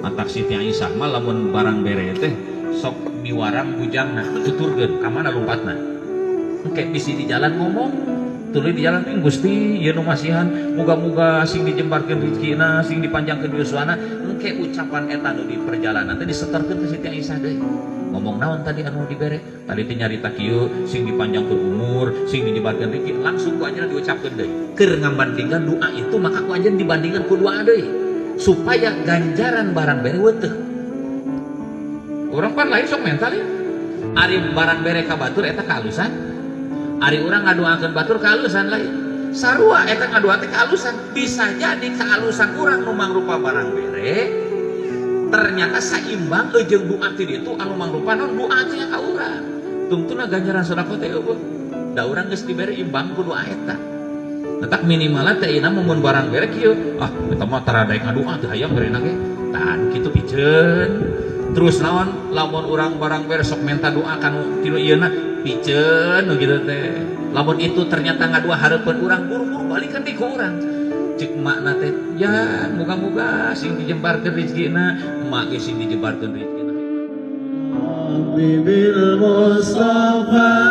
Matak Siti Aisyah mah lamun barang bere teh sok miwarang bujangna, tuturkeun ka mana lompatna. Engke bisi di jalan ngomong, tuluy di jalan teh, "Gusti, ieu nu masihan muga-muga sing dijembarkeun rezekina, sing dipanjangkeun yuswana." Engke ucapan eta nu di perjalanan teh disetorkeun ke Siti Aisyah deui. Ngomong naon tadi anu dibere? Tadi teh nyarita kieu, sing dipanjangkeun umur, sing dijebarkeun rezeki, langsung ku anjeunna diucapkeun deui. Keur ngabandingkan doa itu, maka ku anjeun dibandingkan ku doa deui supaya ganjaran barang bere weteh. Urang pan lain sok mental ya. Ari barang bere ka batur eta kaalusan. Ari urang ngadoakeun batur kaalusan lain. Sarua eta ngadoa teh kaalusan. Bisa jadi kaalusan urang nu mangrupa barang bere ternyata saimbang jeung doa ti ditu anu mangrupa naon, doa teh ka urang. Tungtuna ganjaran sedekah teh eueuh. Da urang geus dibere imbang ku doa eta. Tetak minimalna teh ina mun barang bere kieu, ah, eta mah tara daek ngadoa, teu hayang berena ge. Tah, anu kitu piceun. Terus naon, lamun urang barang bere sok menta doa kanu tinu ieuna, piceun nu kitu teh. Lamun itu ternyata ngadoa hareupeun urang, buru-buru balikan di ku urang. Cek makna teh, ya muga-muga sing dijembarkeun rezekina, emak ge sing dijembarkeun rezekina. Habibil Mustafa.